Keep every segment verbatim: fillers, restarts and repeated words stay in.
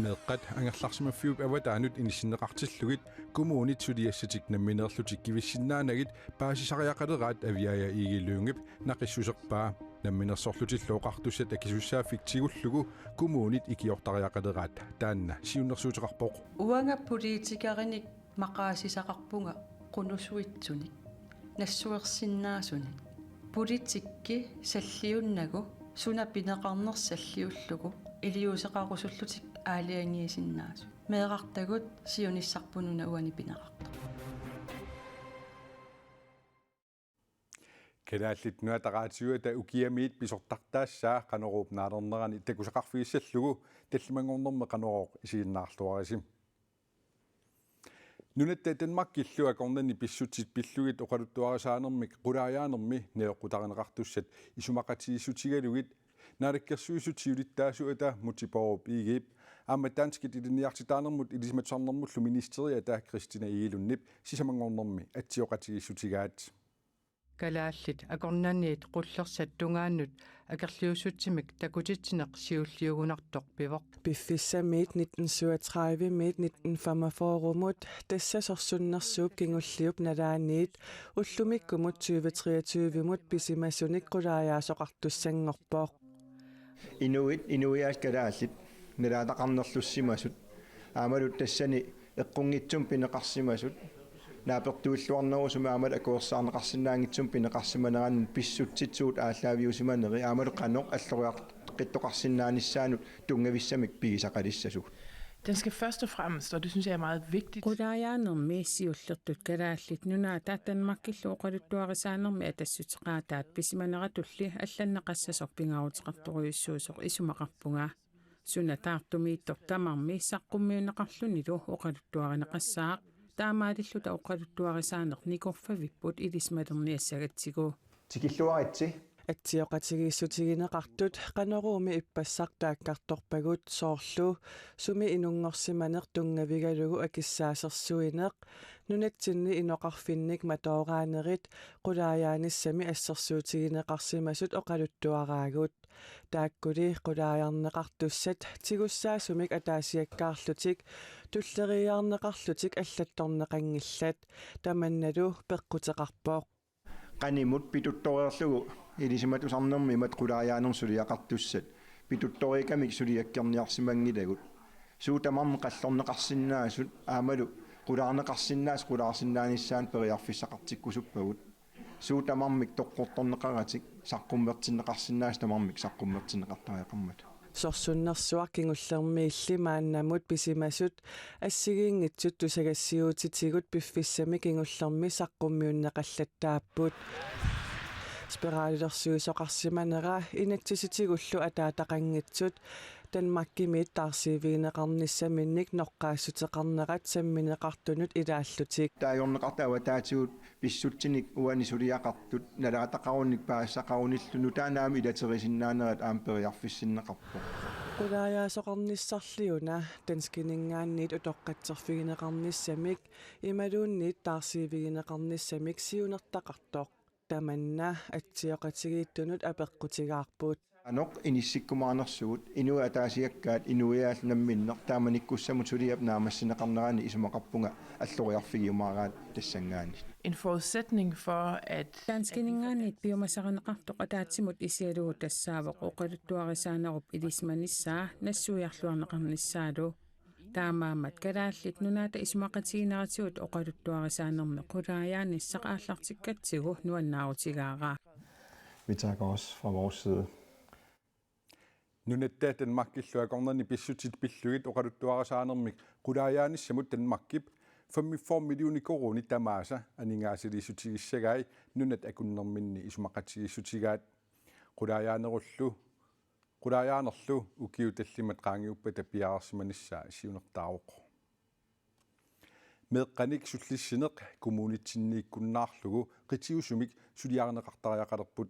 Meeqqat angerlarsimaffiup avataanut inissinneqartillugit kommunit suliassatik nammineerlutik kivissinnaanagit paasisariaqaleraat Aviaja Egede Lyngep naqissuserpaa. Namminersorlutillu oqartussat akisussaaffik tigullugu kommunit ikiortariaqaleraat taanna siunnersuuteqarpoq. Uanga politikerinik maqaasisaqarpunga qunusuitsunik, nassuersinnaasunik. Politikki salliunnagu suna pineqarnersoq salliullugu iliuuseqarusullutik aalajangiisinnaasut. Meerartagut siunissarput una uani pineqartoq. Kalaallit Nunaata Radioata ukiamiit pisortartaassaa Qanoruup naalernerani takusaqarfigissallugu tallimanngornermi Qanorooq isiginnaarluarisi. Nunatta Danmarkillu akornanni pissutsit pillugit oqaluttuarisaanermik qulaajaanermi najoqqutarineqartussat isumaqatigiissutigalugit Naalakkersuisut siulittaasuata Múte Bourup Egedep aamma danskit ilinniartitaanermut ilisimatusarnermullu ministeriata Christina Egelundip sisamanngornermi atsioqatigiissutigaat. Kalaallit akornanniit qullersat tungaannut akerliussutsimik takutitsineq siulliugunartoq pivoq. Piffissamiit nitten syvogtredive-miit nitten femogfyrre-mut tassa sorsunnersuup kingulliup nalaaniit ullumikkumut tyve treogtyve-mut pisimasunik qulaajaasoqartussanngorpoq. Inuit, inuiaat kalaallit nalaataqarnerlussimasut aammalu tassani eqqunngitsumik pineqarsimasut naapertuilluarnerusumik aammalu akuersaarneqarsinnaanngitsumik pineqarsimaneranni pissutsit suut aallaaviusimaneri aammalu qanoq alloriartoqarsinnaanissaannut tunngavissamik pigisaqalissasugut. Den skal først og fremmest, og det synes jeg er meget vigtigt. Qulaajaanermi siullertut Kalaallit Nunaata Danmarkillu oqaluttuarisaanermi atassuteqaataat pisimaneratulli allanneqassasoq pingaaruteqartorujussuusoq isumaqarpunga. Suna taartumiittoq tamarmi saqqummiunneqarlunilu oqaluttuarineqassaaq. Taamaalilluta oqaluttuarisaaneq nikorfavipput ilisimalerniassagatsigu. Tikilluaritsi. Atsioqatigiissutigineqartut Qanoruumi ippassaq taakkartorpagut, soorlu sumi inunngorsimaneq tunngavigalugu akissaasersuineq, nunatsinni inoqarfinnik matooraanerit, qulaajaanissami assersuutigineqarsimasut oqaluttuaraagut. Taakkuli qulaajarneqartussat tigussaasumik ataasiakkaarlutik tulleriiaarneqarlutik allattorneqanngillat. Tamannalu peqquteqarpoq. Qanimut pituttoreerlugu ilisimatusarnermi imatut qulaajaanermut suliaqartussat pituttoriikkamik suliakkerniarsimanngilagut. Suut tamarmik qallorneqarsinnaasut aammalu qulaarneqarsinnaasut qulaarsinnaanissaannut periarfissaqartikkusuppagut. Suut tamarmik toqqortorneqaratik saqqummertinneqarsinnaasut tamarmik saqqummertinneqartariaqarmata. Sorsunnersuaq kingullermiilli maannamut pisimasut assigiinngitsut tusagassiuutitigut piffissami kingullermi saqqummiunneqallattaapput. Spiraalilersuisoqarsimanera inatsisitigullu ataataqanngitsut Danmarkimiit taarsiivigineqarnissaminnik noqqaassuteqarnerat sammineqartunut ilaallutik. Taagorneqartut avataatigut pissutsinik uani suliaqartut nalaataqarunik paasisaqarunillu nutaanik aamma ilaterisinnaanerat aamma periarfissinneqarpoq. Qulaajaasoqarnissarli una danskininngaanniit utoqqatserfigineqarnissamik imaluunniit taarsiivigineqarnissamik siunertaqartoq. Tamanna atsioqatigiittunut apeqqutigaarput. Qanoq inissikkumaanersugut, inuit ataasiakkaat inuiaallu namminneq taamanikkussamut suliap naammassineqarnerani isumaqarpunga alloriarfigiumaaraat tassanngaanniit. En forudsætning for, at danskininngaanniit piumasarineqartoq ataatsimut isigalugu tassaavoq oqaluttuarisaanerup ilisimanissaa nassuiarluarneqarnissaalu. Taamaammat Kalaallit Nunaata isumaqatigiinneratigut oqaluttuarisaanermi qulaajaanissaq aallartikkatsigu nuannaarutigaara. Vi takker også fra vores side. Nunatta Danmarkillu akornanni pissutsit pillugit oqaluttuarisaanermik qulaajaanissamut Danmarkip femogfyrre millioner koruunit tamaasa aningaasaliissutigissagai nunat akunnerminni isumaqatigiissutigaat. Qulaajaanerullu, qulaajaanerlu ukiut tallimat qaangiuppata piareersimanissaa siunertaavoq. Meeqqanik sullissineq kommunitsinniikkunnaarlugu qitiusumik suliarineqartariaqalerput.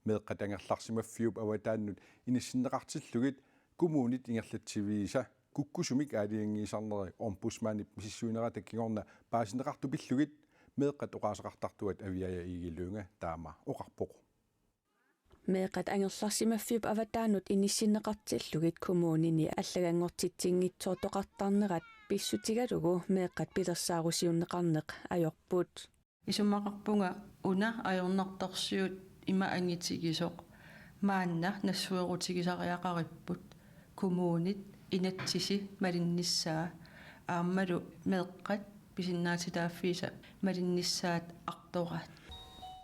Meeqqat angerlarsimaffiup avataanut inissinneqartillugit kommunit ingerlatsiviisa kukkusumik aalajangiisarneri ombudsmanip misissuinerata kingorna paasineqartut pillugit meeqqat oqaaseqartartuat Aviaja Egede Lynge taama oqarpoq. Meeqqat angerlarsimaffiup avataanut inissinneqartillugit kommunini allaganngortitsinngitsoortoqartarnerat pissutigalugu meeqqat pilersaarusiunneqarneq ajorput. Isumaqarpunga una ajornartorsiut ima angitigisoq maanna nassuerutigisariaqaripput, kommunit, inatsisi malinnissaa aammalu meeqqat pisinnaatitaaffiisa malinnissaat artoraat.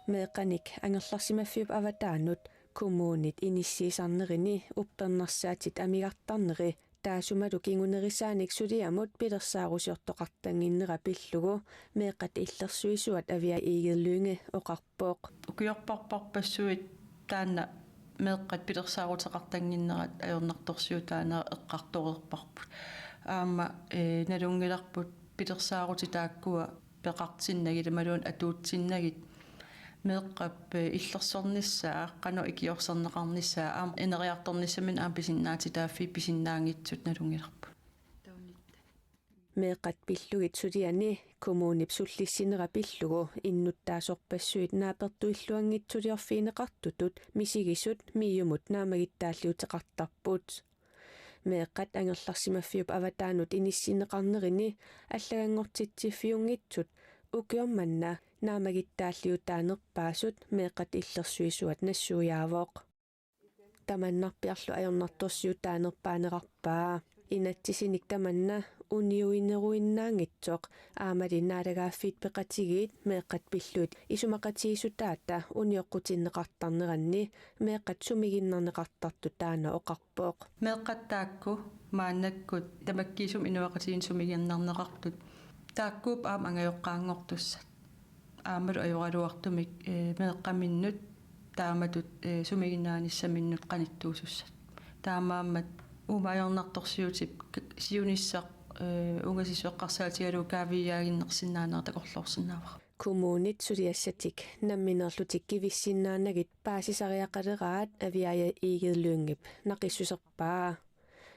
Meeqqanik angerlarsimaffiup avataanut kommunit inissiisarnerini uppernarsaatit amigartarneri taassumalu kingunerisaanik suliamut pilersaarusiortoqartannginnera pillugu meeqqat illersuisuat Aviaja Egede Lynge oqarpoq. Ukiorparparpassuit taanna meeqqat pilersaaruteqartannginnerat ajornartorsiutaanera eqqartoreerparput. Aamma, eh, nalunngilarput pilersaarutit taakkua peqartinnagit imaluunniit atuutsinnagit meeqqap, eh, illersornissaa, qanoq ikiorserneqarnissaa, aamma ineriartornissaminnik aamma pisinnaatitaaffii pisinnaanngitsut nalunngilarput. Meeqqat pillugit suliani kommunip sullissinera pillugu innuttaasorpassuit naapertuilluanngitsuliorfigineqartutut misigisut MIO-mut naammagittaalliuteqartarput. Meeqqat angerlarsimaffiup avataanut inissinneqarnerini allaganngortitsiffiunngitsut ukioq manna naammagittaalliutaanerpaasut meeqqat illersuisuat nassuiaavoq. Tamannarpiarlu ajornartorsiutaanerpaanerarpaa. Inatsisinik tamanna uniuineruinnaanngitsoq aammali naalagaaffiit peqatigiit meeqqat pillugit isumaqatigiissutaata unioqqutinneqartarneranni meeqqat sumiginnarneqartartut taanna oqarpoq. Meeqqat taakku maannakkut tamakkiisumik inuiaqatigiinni sumiginnarneqartut taakkuupput aamma angajoqqaanngortussat. Aammalu ajoraluartumik, eh, meeqqaminnut taamatut, eh, sumiginnaanissaminnut qanittuusussat. Taamaammat uuma ajornartorsiutip k-, siunissaq, eh, ungasissaq eqqarsaatigalugu kaaviiaaginnersinnaanerat takorloorsinnaavara. Kommunit suliassatik nammineerlutik kivissinnaanagit paasisariaqaleraat Aviaja Egede Lyngep naqissuserpaa.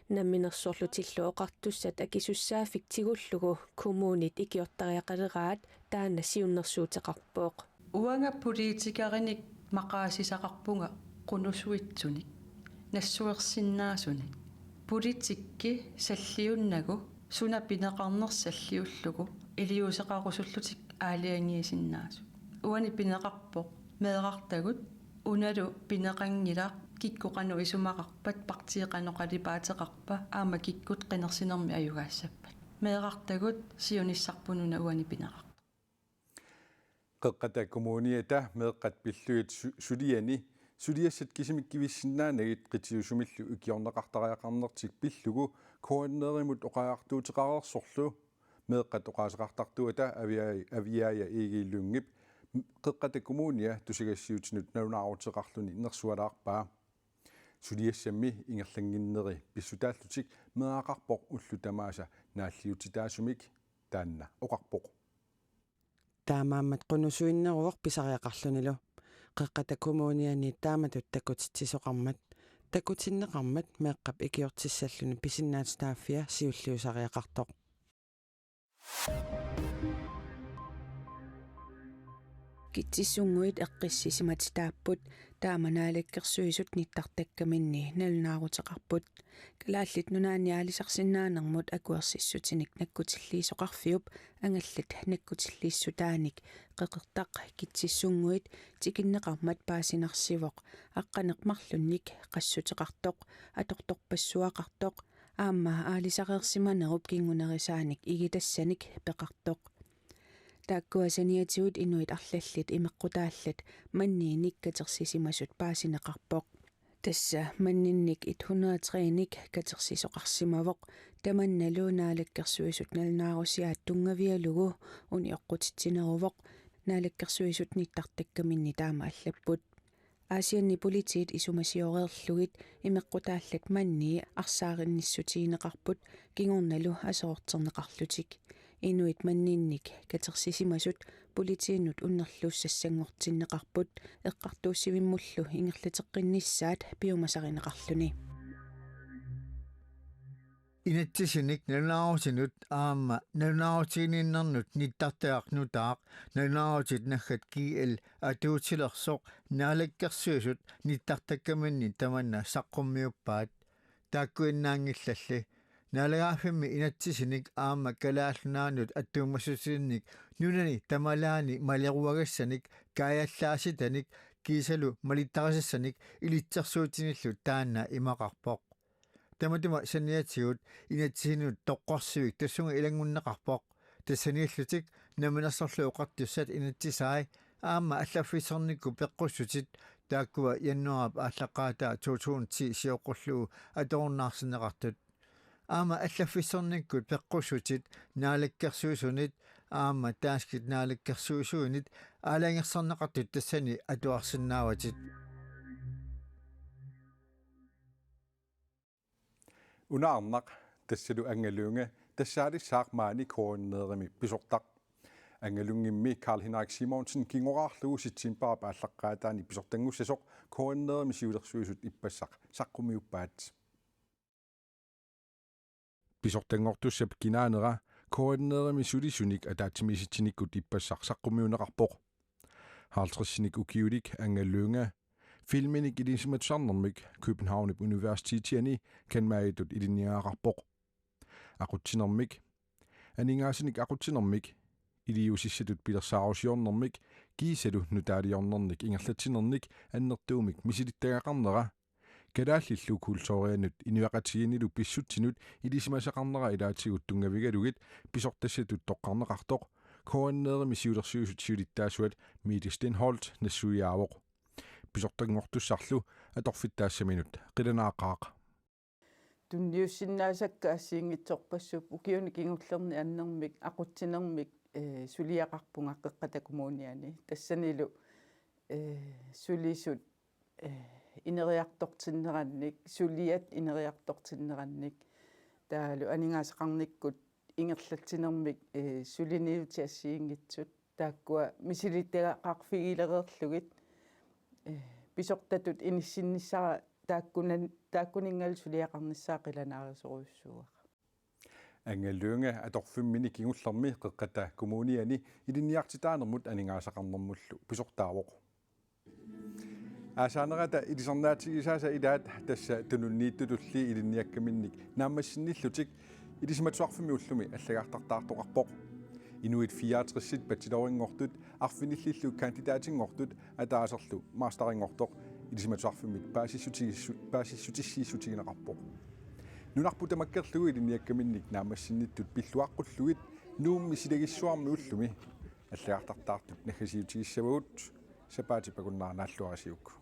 Namminersorlutillu oqartussat akisussaaffik tigullugu kommunit ikiortariaqaleraat taanna siunnersuuteqarpoq. Uanga politikerinik maqaasisaqarpunga qunusuitsunik, nassuersinnaasunik. Politikki salliunnagu suna pineqarnersoq salliullugu iliuuseqarusullutik aalajangiisinnaasut. Uani pineqarpoq meerartagut, unalu pineqanngilaq kikkut qanoq isumaqarpat, partii qanoq qalipaateqarpa, aamma kikkut qinersinermi ajugaassappat. Meerartagut siunissarput una uani pineqartoq. Qeqqata Kommuniata meeqqat pillugit su-, suliani suliassat kisimik kivissinnaanagit qitiusumillu ikiorneqartariaqarnertik pillugu K N R-imut oqariartuuteqareersorlu meeqqat oqaaseqartartuata Aviaja, Aviaja Egede Lyngep Qeqqata Kommunia tusagassiuutinut nalunaaruteqarluni nersualaarpaa. Suliassammi ingerlannginneri pissutaallutik meeraqarpoq ullut tamaasa naalliutsitaasumik, taanna oqarpoq. Taamaammat qunusuinneruvoq pisariaqarlunilu. Qeqqata Kommuniani taamatut takutitsisoqarmat, takutinneqarmat meeqqap ikiortissalluni pisinnaatitaaffia siulliusariaqartoq. Kitsissunnguit eqqissisimatitaapput, taama Naalakkersuisut nittartakkaminni nalunaaruteqarput. Kalaallit Nunaanni aalisarsinnaanermut akuersissutinik nakkutilliisoqarfiup angallat nakkutilliissutaanik qeqertaq kitsissunnguit tikinneqarmat paasinarsivoq aqqaneq-marlunnik qassuteqartoq, atortorpassuaqartoq, aamma aalisareersimanerup kingunerisaanik igitassanik peqartoq. Taakkua saniatigut inuit arlallit imeqqutaallat manniinik katersisimasut paasineqarpoq. Tassa manninnik et hundrede og tre-nik katersisoqarsimavoq, tamannalu Naalakkersuisut nalunaarusiaat tunngavigalugu unioqqutitsineruvoq, Naalakkersuisut nittartakkaminni taama allapput. Aasianni politiit isumasioreerlugit imeqqutaallat mannii arsaarinnissutigineqarput kingornalu aserorterneqarlutik. Inuit manninnik katersisimasut politiinut unnerluussassanngortinneqarput eqqartuussivimmullu ingerlateqqinnissaat piumasarineqarluni. Inatsisinik nalunaarutinut aamma nalunaarutiginiinnarnut nittartagaq nutaaq nalunaarutit naggat G L atuutilersoq Naalakkersuisut nittartakkaminni tamanna saqqummiuppaat. Taakkuinnaanngillalli. Naalagaaffimmi inatsisinik aamma Kalaallit Nunaannut attuumassutsinik nunani tamalaani maleruagassanik kaajallaasitanik kiisalu malittarisassanik ilitsersuutinillu taanna imaqarpoq. Tamatuma saniatigut inatsisinut toqqorsivik tassunga ilanngunneqarpoq. Tassaniillutik Namminersorlutik Oqartussat inatsisai aamma allaffissornikkut peqqussutit taakkua januaarip aallaqqaataa to tusind ti sioqqullugu atorunnaarsinneqartut. Aamma allaffissornikkut peqqussutit Naalakkersuisunit aamma danskit naalakkersuisuinit aalajangersorneqartut tassani atuarsinnaavatit. Una Arnaq, tassalu Anga Lynge, tassaalissaaq maani K N R-imi pisortaq. Anga Lyngemi Karl Henrik Simonsen kingoraarlugu septembarip aallaqqaataani pisortanngussasoq K N R-imi siulersuisut ippassaq saqqummiuppaat. Pisortanngortussap kinaanera K N R-imi sulisunik ataatsimiisitsinikkut ippassaq saqqummiunneqarpoq. Halvtredsinik ukiulik Anga Lynge filminik ilisimatusarnermik Københavnip Universitetiani kanmaajitut ilinniagaqarpoq. Aqutsinermik, aningaasanik aqutsinermik, iliuusissatut pilersaarusiornermik kiisalu nutaaliornernik ingerlatsinernik annertuumik misilittagaqarnera, kalaallillu kulturianut inuiaqatigiinnilu pissutsinut ilisimasaqarnera ilaatigut tunngavigalugit pisortassatut toqqarneqartoq K N R-imi siulersuisut siulittaasuat Mette Stenholt nassuiaavoq. Pisortanngortussarlu atorfittaassaminut qilanaaqaaq. Tunniussinnaasakka assigiinngitsorpassuupput, ukiuni kingullerni annermik aqutsinermik, eh, suliaqarpunga Qeqqata Kommuniani. Tassanilu, eh, sulisut, eh, ineriartortinnerannik, suliat ineriartortinnerannik, taavalu aningaasaqarnikkut ingerlatsinermik, eh, suliniutit assigiinngitsut taakkua misilittagaqarfigilereerlugit, eh, pisortatut inissinnissara taakkunan-, taakkuninngalu suliaqarnissaa qilanaarisorujussuuara. Anga Lynge atorfimmini kingullermi Qeqqata Kommuniani ilinniartitaanermut aningaasaqarnermullu pisortaavoq. Aasaanerata ilisarnaatigisaasa ilaat tassa tununniittutulli ilinniakkaminnik naammassinnillutik Ilisimatusarfimmi ullumi allagartartaartoqarpoq. Inuit fireogtresit bachelorinngortut, arfinillillu kandidatinngortut ataaserlu masterinngortoq Ilisimatusarfimmit paasissutigissu-, paasissutissiissutigineqarpoq. Nunarput tamakkerlugu ilinniakkaminnik naammassinnittut pilluaqqullugit Nuummi silagissuarmi ullumi allagartartaartut naggasiutigissavagut. Sapaatip akunnera naalluarisiuk.